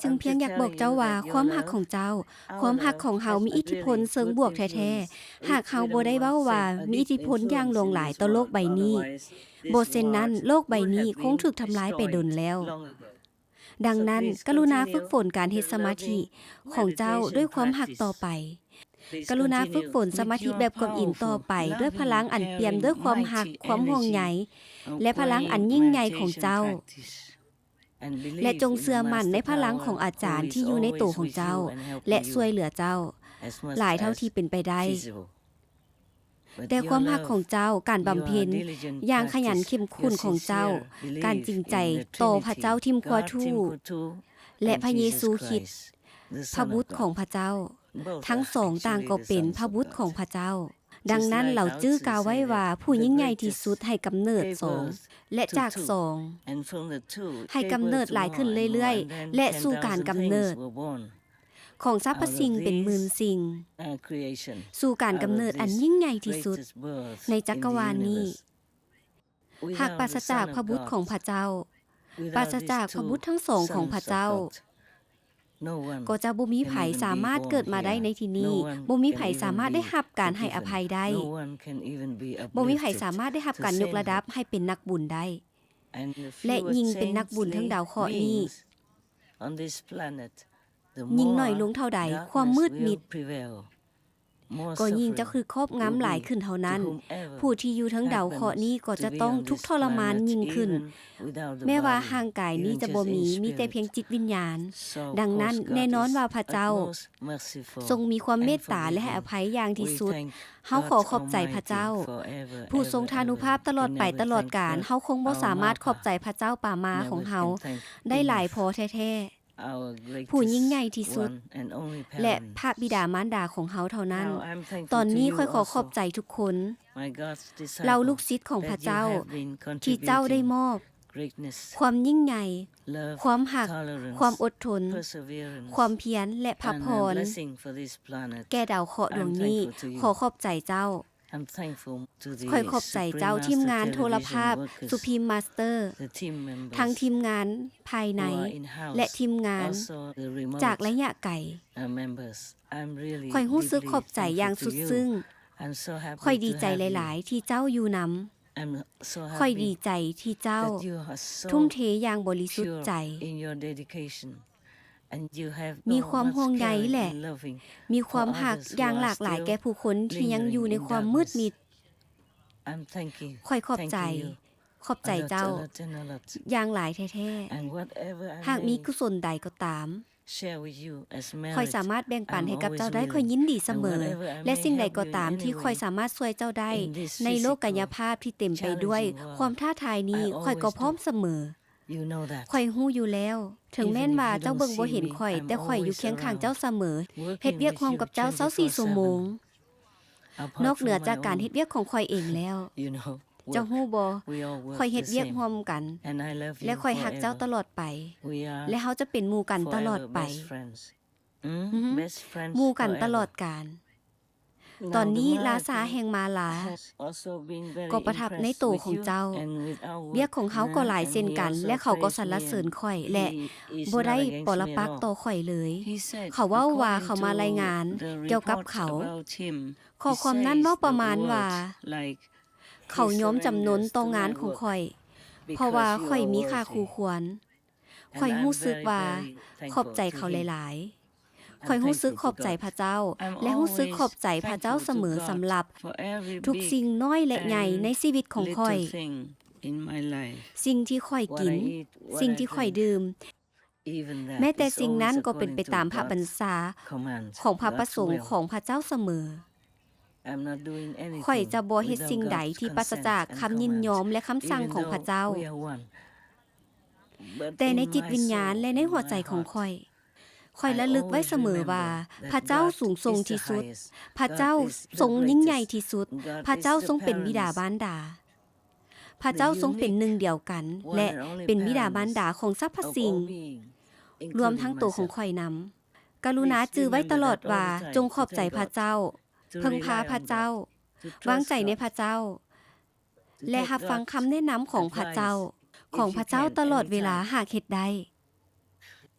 ຈຶ່ງພຽງຢາກບອກເຈົ້າວ່າ ຄວາມຮັກຂອງເຈົ້າ, ຄວາມຮັກຂອງເຮົາມີອິດທິພົນເຊີງບວກແທ້ໆ. ຫາກເຮົາບໍ່ໄດ້ເວົ້າວ່າມີອິດທິພົນຢ່າງຫຼວງຫຼາຍຕໍ່ໂລກໃບນີ້, ບໍ່ເຊັ່ນນັ້ນ ໂລກໃບນີ້ຄົງຖືກທຳລາຍໄປດົນແລ້ວ. ດັ່ງນັ້ນ, ກະລຸນາຝຶກຝົນການເຮັດສະມາທິຂອງເຈົ້າດ້ວຍຄວາມຮັກຕໍ່ໄປ. ກະລຸນາຝຶກຝົນສະມາທິແບບກວມອີງຕໍ່ໄປ ດ້ວຍພະລັງອັນປ່ຽມດ້ວຍຄວາມຮັກ, ຄວາມຫ່ວງໃຍ ແລະ ພະລັງອັນຍິ່ງໃຫຍ່ຂອງເຈົ້າ. ແລະ ຈົ່ງເຊື່ອໝັ້ນໃນພະລັງຂອງອາຈານທີ່ຢູ່ໃນໂຕຂອງເຈົ້າ ແລະ ຊ່ວຍເຫຼືອເຈົ້າ ຫຼາຍເທົ່າທີ່ເປັນໄປໄດ້. ແຕ່ຄວາມຮັກຂອງເຈົ້າ, ການບຳເພັນຢ່າງຂະຫຍັນເຂັ້ມຂຸ້ນຂອງເຈົ້າ, ການຈິງໃຈຕໍ່ພະເຈົ້າທິມຄວາທູ ແລະ ພະເຢຊູຄຣິດ, ພະບຸດຂອງພະເຈົ້າ, ທັງສອງຕ່າງກໍເປັນພະບຸດຂອງພະເຈົ້າ. ດັ່ງນັ້ນ ລາວຈື່ກ່າວໄວ້ວ່າ ຜູ້ຍິ່ງໃຫຍ່ທີ່ສຸດໃຫ້ກຳເນີດສອງ ແລະ ຈາກສອງໃຫ້ກຳເນີດຫຼາຍຂຶ້ນເລື້ອຍໆ ແລະ ສູ່ການກຳເນີດຂອງສັບພະສິ່ງເປັນໝື່ນສິ່ງ, ສູ່ການກຳເນີດອັນຍິ່ງໃຫຍ່ທີ່ສຸດໃນຈັກກະວານນີ້. ຫາກປາສະຈາກພະບຸດຂອງພະເຈົ້າ, ປາສະຈາກພະບຸດທັງສອງຂອງພະເຈົ້າ, ກໍຈະບໍ່ມີໃຜສາມາດເກີດມາໄດ້ໃນທີ່ນີ້, ບໍ່ມີໃຜສາມາດໄດ້ຮັບການໃຫ້ອະໄພໄດ້, ບໍ່ມີໃຜສາມາດໄດ້ຮັບການຍົກລະດັບໃຫ້ເປັນນັກບຸນໄດ້, ແລະ ຍິ່ງເປັນນັກບຸນເທິງດາວເຄາະນີ້, ຍິ່ງໜ້ອຍລົງເທົ່າໃດ, ຄວາມມືດມິດ ກໍຍິ່ງຈະຖືກຄອບງຳຫຼາຍຂຶ້ນເທົ່ານັ້ນ. ຜູ້ທີ່ຢູ່ເທິງດາວເຄາະນີ້ກໍຈະຕ້ອງທຸກທໍລະມານຍິ່ງຂຶ້ນ, ແມ້ວ່າຮ່າງກາຍນີ້ຈະບໍ່ມີ, ມີແຕ່ພຽງຈິດວິນຍານ. ດັ່ງນັ້ນ, ແນ່ນອນວ່າພະເຈົ້າຊົງມີຄວາມເມດຕາ ແລະ ໃຫ້ອະໄພຢ່າງທີ່ສຸດ. ເຮົາຂໍຂອບໃຈພະເຈົ້າ, ຜູ້ຊົງທານຸພາບຕະຫຼອດໄປຕະຫຼອດການ. ເຮົາຄົງບໍ່ສາມາດຂອບໃຈພະເຈົ້າປາມາຂອງເຮົາໄດ້ຫຼາຍພໍແທ້ໆ. ຜູ້ຍິ່ງໃຫຍ່ທີ່ສຸດ ແລະ ພະບິດາມານດາຂອງເຮົາເທົ່ານັ້ນ. ຕອນນີ້ຂ້ອຍຂໍຂອບໃຈທຸກຄົນ, ເຫຼົ່າລູກສິດຂອງພະເຈົ້າ ທີ່ເຈົ້າໄດ້ມອບຄວາມຍິ່ງໃຫຍ່, ຄວາມຮັກ, ຄວາມອົດທົນ, ຄວາມພຽນ ແລະ ພະພອນແກ່ດາວເຄາະດວງນີ້. ຂໍຂອບໃຈເຈົ້າ. ຂ້ອຍຂອບໃຈເຈົ້າ, ທີມງານໂທລະພາບ Supreme Master, ທັງທີມງານພາຍໃນ ແລະ ທີມງານຈາກໄລຍະໄກ. ຂ້ອຍຮູ້ສຶກຂອບໃຈຢ່າງສຸດຊຶ້ງ. ຂ້ອຍດີໃຈຫຼາຍໆທີ່ເຈົ້າຢູ່ນຳ. ຂ້ອຍດີໃຈທີ່ເຈົ້າທຸ່ມເທຢ່າງບໍລິສຸດໃຈ. ມີຄວາມຫ່ວງໃຍ ແລະ ມີຄວາມຮັກຢ່າງຫຼາກຫຼາຍແກ່ຜູ້ຄົນທີ່ຍັງຢູ່ໃນຄວາມມືດມິດ. ຂ້ອຍຂອບໃຈ, ຂອບໃຈເຈົ້າຢ່າງຫຼາຍແທ້ໆ. ຫາກມີກຸສົນໃດກໍຕາມ ຂ້ອຍສາມາດແບ່ງປັນໃຫ້ກັບເຈົ້າໄດ້, ຂ້ອຍຍິນດີສະເໝີ, ແລະ ສິ່ງໃດກໍຕາມທີ່ຂ້ອຍສາມາດຊ່ວຍເຈົ້າໄດ້ໃນໂລກກາຍະພາບທີ່ເຕັມໄປດ້ວຍຄວາມທ້າທາຍນີ້, ຂ້ອຍກໍພ້ອມສະເໝີ. ຂ້ອຍຮູ້ຢູ່ແລ້ວ, ເຖິງແມ່ນວ່າເຈົ້າເບິ່ງບໍ່ເຫັນຂ້ອຍ, ແຕ່ຂ້ອຍຢູ່ຄຽງຂ້າງເຈົ້າສະເໝີ, ເຮັດວຽກຮ່ວມກັບເຈົ້າຊາວສີ່ຊົ່ວໂມງ. ນອກເໜືອຈາກການເຮັດວຽກຂອງຂ້ອຍເອງແລ້ວ. ເຈົ້າຮູ້ບໍ່? ຂ້ອຍເຮັດວຽກຮ່ວມກັນ ແລະ ຂ້ອຍຮັກເຈົ້າຕະຫຼອດໄປ, ແລະ ເຮົາຈະເປັນໝູ່ກັນຕະຫຼອດໄປ. ໝູ່ກັນຕະຫຼອດການ. ຕອນນີ້ລາຊາແຫ່ງມາລາກໍປະທັບໃນໂຕຂອງເຈົ້າ. ວຽກຂອງເຮົາກໍຫຼາຍເຊັ່ນກັນ ແລະ ເຂົາກໍສັນລະເສີນຂ້ອຍ ແລະ ບໍ່ໄດ້ປໍລະປັກຕໍ່ຂ້ອຍເລີຍ. ເຂົາເວົ້າວ່າເຂົາມາລາຍງານກ່ຽວກັບເຂົາ. ຂໍ້ຄວາມນັ້ນເວົ້າປະມານວ່າ ເຂົາຍອມຈຳນົນຕໍ່ງານຂອງຂ້ອຍ ເພາະວ່າຂ້ອຍມີຄ່າຄູ່ຄວນ. ຂ້ອຍຮູ້ສຶກວ່າຂອບໃຈເຂົາຫຼາຍໆ. ຂ້ອຍຮູ້ສຶກຂອບໃຈພະເຈົ້າ ແລະ ຮູ້ສຶກຂອບໃຈພະເຈົ້າສະເໝີສຳລັບທຸກສິ່ງນ້ອຍ ແລະ ໃຫຍ່ໃນຊີວິດຂອງຂ້ອຍ. ສິ່ງທີ່ຂ້ອຍກິນ, ສິ່ງທີ່ຂ້ອຍດື່ມ, ແມ້ແຕ່ສິ່ງນັ້ນກໍເປັນໄປຕາມພະບັນຊາຂອງພະປະສົງຂອງພະເຈົ້າສະເໝີ. ຂ້ອຍຈະບໍ່ເຮັດສິ່ງໃດທີ່ປາສະຈາກຄຳຍິນຍອມ ແລະ ຄຳສັ່ງຂອງພະເຈົ້າ. ແຕ່ໃນຈິດວິນຍານ ແລະ ໃນຫົວໃຈຂອງຂ້ອຍ, ຂ້ອຍລະລຶກໄວ້ສະເໝີວ່າ ພະເຈົ້າສູງສົ່ງທີ່ສຸດ, ພະເຈົ້າຊົງຍິ່ງໃຫຍ່ທີ່ສຸດ, ພະເຈົ້າຊົງເປັນບິດາມານດາ. ພະເຈົ້າຊົງເປັນໜຶ່ງດຽວກັນ ແລະ ເປັນບິດາມານດາຂອງສັບພະສິ່ງ, ລວມທັງໂຕຂອງຂ້ອຍນຳ. ກະລຸນາຈື່ໄວ້ຕະຫຼອດວ່າ ຈົ່ງຂອບໃຈພະເຈົ້າ, ເພິ່ງພາພະເຈົ້າ, ວາງໃຈໃນພະເຈົ້າ ແລະ ຮັບຟັງຄຳແນະນຳຂອງພະເຈົ້າ, ຂອງພະເຈົ້າຕະຫຼອດເວລາຫາກເຮັດໄດ້.